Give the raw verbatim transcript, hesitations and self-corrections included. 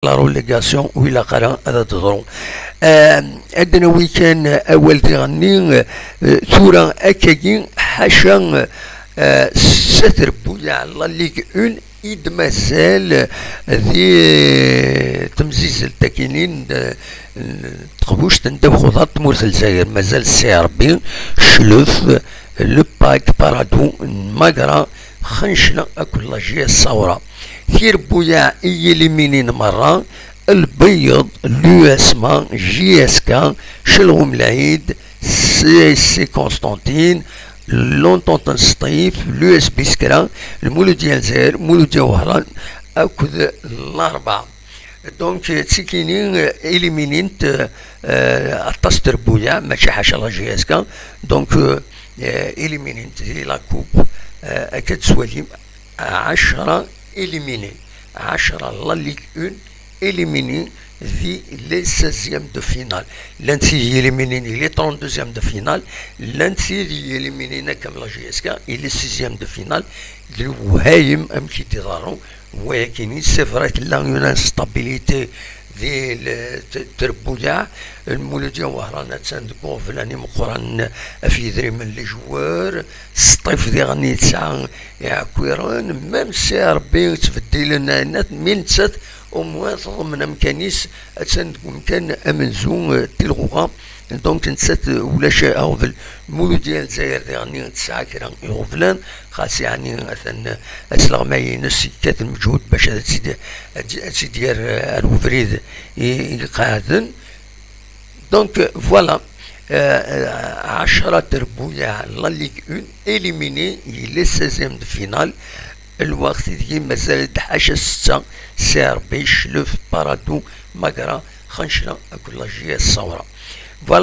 la relégation ur ilaq ara ad d-teḍru. Ad d-nawi kan awal diɣenni, tura akkagi, ḥaca s At Rebbuyaɛ, la Ligue un i d-mazal di temzizzelt akinin n teqbuct n ddabex uḍar n tmurt n Lezzayer, mazal CRB, Clef, Le Pac, Paradou, Magra, Xencla akked la JS Saoura. Tirebbuyaɛ i yiliminin merra: Lbeyyeḍ, l'USMA, JSK, Celɣum Lɛid, CSC Constantine, l'Entente n Sṭif, l'USB Skra, Lmuludya n Lezzayer, Muludya Wehran akked Larebɛa. Donc, ttikini éliminint aṭas n trebbuyaɛ, mačči ḥaca la JSK. Donc, éliminint di la coupe, akka d-twalim, ɛecra éliminés, ɛecra la Ligue un éliminés di les seizièmes de finale. Llant tid éliminés di les trente-deuxièmes de finale, llant tid éliminés akka am la JSK i les sixièmes de finale. D lewhayem amek i d-iḍerru wayakini. C'est vrai, tella une instabilité di l-, t-, trebbuyaɛ. Lmuludya Wehran attan deg uɣeblan imeqqranen ɣef yidrimen, les joueurs. Sṭif diɣen yesɛa iɛekkiren, même CRB ttbeddilen ayennat, mi nettat au moins teḍmen amkan-is, attan deg umkan amenzu, eh, tilɣuɣa. Donc, nettat, eh, ulac aɣbel. Muludya n Lezzayer diɣenni tesɛa kra iɣeblan, xas yeɛni atan, eh, asleɣmay-ines yekkat lmeǧhud bac ad tt-id-, ad tt-, ad tt-id-yerr, eh, ar ubrid i, i iqeɛden. Donc, euh, voilà, euh, euh, ɛecra trebbuyaɛ la Ligue un, éliminés di les seizièmes de finale. Lweqt ideg mazal-d ḥaca setta: CRB, Clef, Paradou, Magra, Xencla akked la JS Saoura. Voilà.